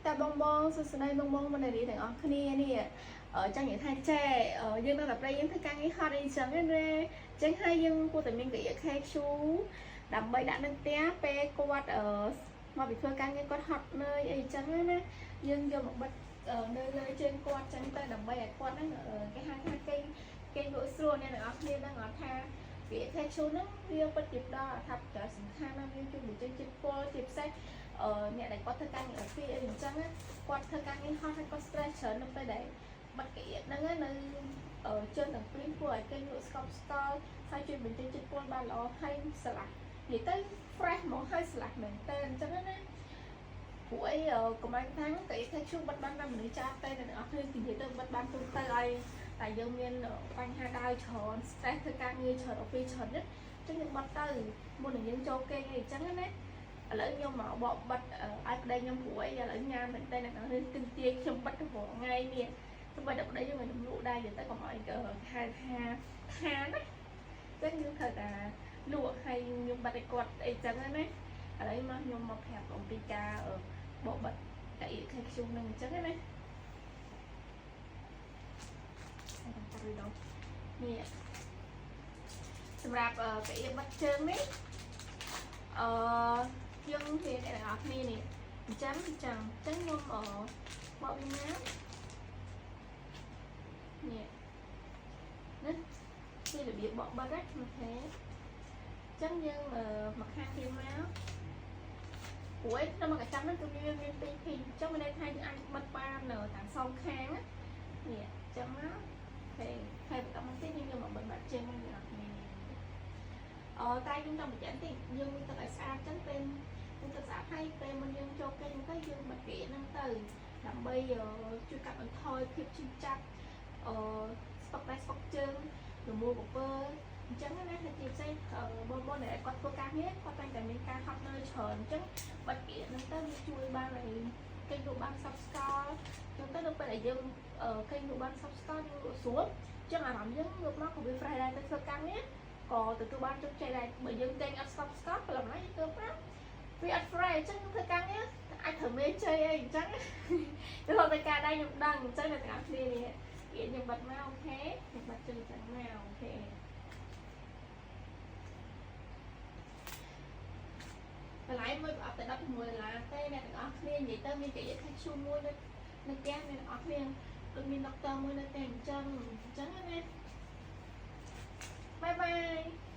តែបងបងសួស្តីបងបងបណ្ឌិតទាំងអស់គ្នានេះចង់និយាយថាចេះយើងនៅតែប្រេយើងធ្វើការងារហត់អីចឹងណាចឹងហើយយើងគួរតែមានកៅអី KQ ដើម្បីដាក់នៅផ្ទះពេលគាត់មកពីធ្វើការងារគាត់ហត់នឿយអីចឹងណាយើងយកមកបិទនៅលើជើងគាត់ចឹងទៅដើម្បីឲ្យគាត់ហ្នឹងគេហៅថាគេគេលក់ស្រួលអ្នកទាំងអស់គ្នាដឹងអត់ថាវា KQ ហ្នឹងវាពិតជាផ្ដល់អត្ថប្រយោជន៍សំខាន់ណាស់វាជួយបញ្ចេញជាតិពុលជាពិសេសអ្នកដែលគាត់ធ្វើការងារ office អីអញ្ចឹងណាគាត់ធ្វើការងារហត់ហើយគាត់ stress ច្រើននៅពេលដែលបិទកៅអីហ្នឹងនៅជើងទាំងពីរធ្វើឲ្យគេលក់ស្កប់ស្កល់ហើយជួយបញ្ចេញជាតិពុលបានល្អហើយស្រឡះនិយាយទៅ fresh ហ្មងហើយស្រឡះមែនតើអញ្ចឹងណាព្រោះអីកុំឲ្យថាកៅអីថាជួបបិទបានតែមនុស្សចាស់ទេអ្នកទាំងអស់គ្នានិយាយទៅបិទបានទូទៅឲ្យតែយើងមានបញ្ហាដៅច្រើន stress ធ្វើការងារច្រើន office ច្រើនណាអញ្ចឹងយើងបិទទៅមុននឹងយើងចូលគេងអីអញ្ចឹងណាឥឡូវខ្ញុំមកបកបិទឲ្យប្តីខ្ញុំព្រួយឥឡូវញ៉ាំមែនតើអ្នកនរទិញទាយខ្ញុំបិទរាល់ថ្ងៃនេះទោះបីតែប្តីខ្ញុំឲ្យខ្ញុំលក់ដែរនិយាយទៅកុំឲ្យគេហៅថាខានណាអញ្ចឹងយើងត្រូវតែលក់ឲ្យខ្ញុំបិទឲ្យគាត់អីចឹងណាឥឡូវមកខ្ញុំមកប្រាប់អំពីការបកបិទកៅអី KQ នឹងអញ្ចឹងណាហើយកាត់វីដេអូនេះសម្រាប់កៅអីបិទជើងនេះអឺយើងនិយាយអ្នកទាំងអស់គ្នានេះអញ្ចឹងអញ្ចឹងអញ្ចឹងខ្ញុំអបកវិញណានេះណាជារបៀបបកបិទណាOK អញ្ចឹងយើងមកខាងទៀតមកព្រោះឯក្នុងមួយកញ្ចប់ហ្នឹងគឺវាមានពីរភីអញ្ចឹងមានន័យថាយើងអាចបិទបានទាំងសងខាងណានេះអញ្ចឹងមក OK ហើយបន្តមកទៀតយើងយកមកបិទបាត់ជើងហ្នឹងអ្នកនរគ្នាអឺតែខ្ញុំចង់បញ្ជាក់តិចយើងមានទឹកឲ្យស្អាតអញ្ចឹងពេលមានទឹកស្អាតហើយពេលមុនយើងចូលគេងទៅយើងបិទគេហ្នឹងទៅដើម្បីជួយកាត់បន្ថយភាពឈឺចាប់អឺស្ពឹកដៃស្ពឹកជើងរមួលពពើអញ្ចឹងណាហើយជាពិសេសបងប្អូនដែលគាត់ធ្វើការងារគាត់តែងតែមានការហត់នឿយច្រើនអញ្ចឹងបិទគេហ្នឹងទៅវាជួយបានឲ្យគេងលក់បានសពស្កល់អញ្ចឹងទៅនៅពេលដែលយើងគេងលក់បានសពស្កល់យើងលក់ស្រួលអញ្ចឹងអារម្មណ៍យើងងើបមកក៏វា fresh ដែរទៅធ្វើការងារក៏ទទួលបានជោគជ័យដែរបើយើងគេងអត់ស្កប់ស្កល់ព្រលឹមណាយើងទៅប្រាប់វាអត់ fresh អញ្ចឹងធ្វើការងារអាចត្រូវមេជ័យអីអញ្ចឹងទៅទៅការដែរខ្ញុំដឹងអញ្ចឹងអ្នកទាំងអស់គ្នានេះគេខ្ញុំបិទមក OK ខ្ញុំបិទជើងចឹងមក OK តម្លៃមួយប្រអប់តែ16ដុល្លារទេអ្នកទាំងអស់គ្នានិយាយទៅមានកៅអីខាច់ឈូមួយនៅនៅផ្ទះអ្នកទាំងអស់គ្នាដូចមានដុកទ័រមួយនៅផ្ទះអញ្ចឹងអញ្ចឹងណាbye bye.